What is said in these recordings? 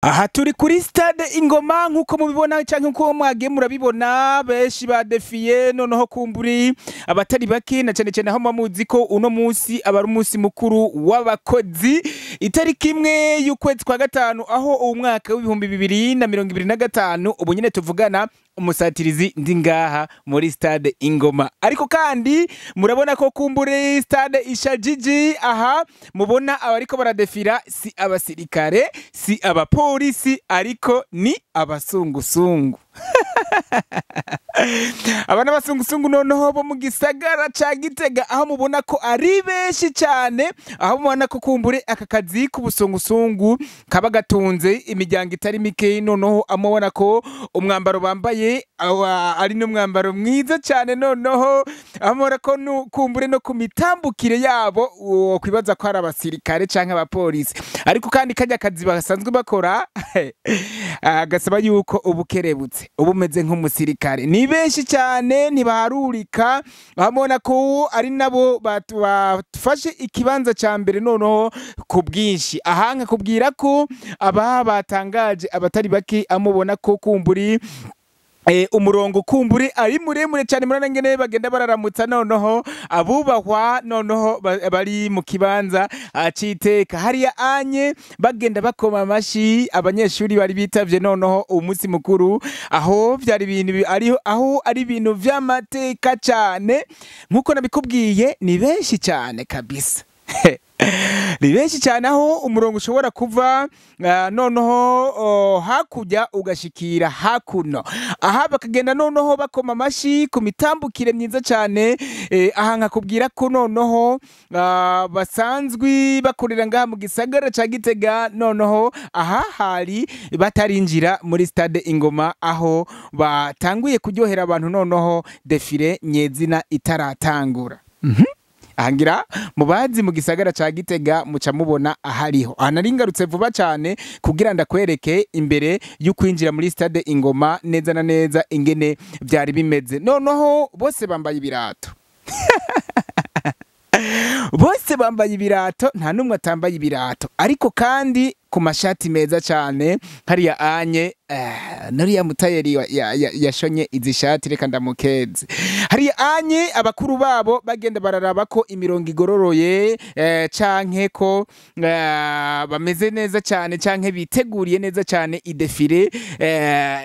Aha turi kuri stade Ingoma nkuko mubibona canke nkuko mwagiye murabibona, benshi badefiye noneho kumburi abatari bake, na cane cane aho muzi ko uno munsi aba ari umunsi mukuru w'abakozi, itariki 1 y'ukwezi kwa 5, aho uwu mwaka w'2025 ubu nyene tuvugana umusatirizi ndi ngaha muri stade Ingoma. Ariko kandi murabona ko kumbure stade ishajiji, aha mubona abariko baradefira si abasirikare si abapolisi, ariko ni abasungusungu. Abana basungusungu noneho bo mu gisagara ca Gitega, aho mubona ko ari benshi cyane, aho mubona ko kumbure aka kazi k'ubusungusungu kaba gatunze imiryango itari mike. Noneho amubona ko umwambaro bambaye ari n'umwambaro mwiza cyane, noneho amubona ko kumbure no ku mitambukire yabo kwibaza ko ari abasirikare canke abapolisi, ariko kandi kajya kazi basanzwe bakora gasaba yuko ubukerebutse ubu umeze nk'umusirikare. Ni benshi cyane ntibaharurika, bamubona ko ari nabo bafashe ikibanza ca mbere noneho ku bwinshi. Aha nkakubwira ko aba batangaje abatari bake, amubona ko kumburi umurongo kumburi ari muremure cyane, murana ngene bagenda bararamutsa noneho abubahwa, noneho bari mu kibanza citeka hariya anye bagenda bakoma amashi abanyeshuri bari bitavye noneho umunsi mukuru, aho vyari ibintu ariho aho ari ibintu vy'amateka cyane nkuko nabikubwiye, ni benshi cyane kabisa. Ni benshi cyane aho umurongo ushobora kuva noneho hakurya ugashikira hakuno, aha bakagenda noneho bakoma amashi ku mitambukire myiza cyane. Aha nkakubwira ko noneho basanzwe bakorera ngaha mu gisagara ca Gitega, noneho aha hari batarinjira muri stade Ingoma, aho batanguye kuryohera abantu noneho defile nyezina itaratangura. Ahangira mubazi mu gisagara ca Gitega muca mubona ahariho. Aha nari ngarutse vuba cyane kugira ndakwereke imbere y'ukwinjira muri stade Ingoma neza na neza ingene byari bimeze. Noneho bose bambaye ibirato. Bose bambaye ibirato, nta numwe atambaye ibirato, ariko kandi ku mashati meza cyane hariya anye nuriya mutayeri yashonye izi shati, reka ndamukeze. Hariya anye abakuru babo bagenda bararaba ko imirongo igororoye, canke ko bameze neza cyane, canke biteguriye neza cyane idefile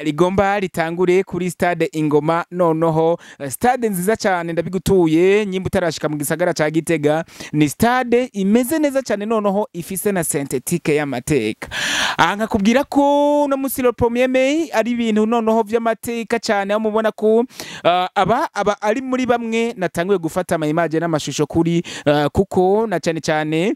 rigomba ritangure kuri stade Ingoma. Noneho stade nziza cyane ndabigutuye, nyimba utarashika mu gisagara ca Gitega, ni stade imeze neza cyane, noneho ifise na synthétique y'amateka. Aha nkakubwira ko no musi le 1er mai ari ibintu noneho vy'amateka cyane, aho mubona ko aba ari muri bamwe natanguye gufata ama image n'amashusho kuri kuko na cyane cyane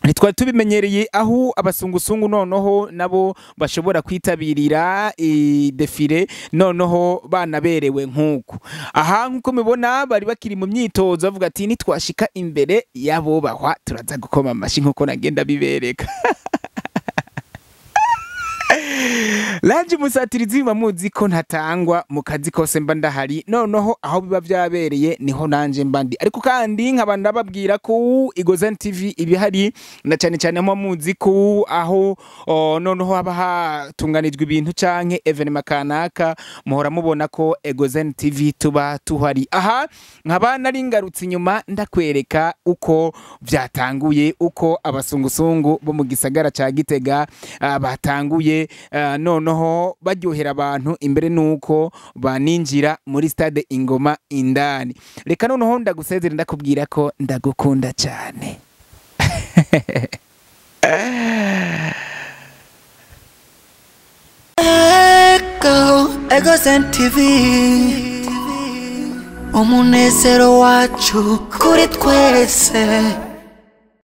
ntitwari tubimenyereye aho abasungusungu noneho nabo bashobora kwitabirira idefile noneho banaberewe nkuko. Aha nkuko mubona bari bakiri mu myitozo bavuga ati nitwashika imbere yabobahwa turaza gukoma amashi nkuko nagenda bibereka. Lanje musatirizi muzi ko ntatangwa mu kazi kose mba ndahari, noneho aho biba vyabereye niho nanje mba ndi. Ariko kandi nkaba ndababwira ko Egozen TV ibihari, na cyane cyane mu muzi ko aho noneho haba hatunganijwe ibintu canke evenement kanaka, muhora mubona ko Egozen TV tuba tuhari. Aha nkaba nari ngarutse inyuma ndakwereka uko vyatanguye, uko abasungusungu bo mu gisagara ca Gitega batanguye noneho baryohera abantu imbere nuko baninjira muri stade Ingoma indani. Reka noneho ndagusezere ndakubwira ko ndagukunda cyane. Egozen TV, umunezero wacu kuri twese.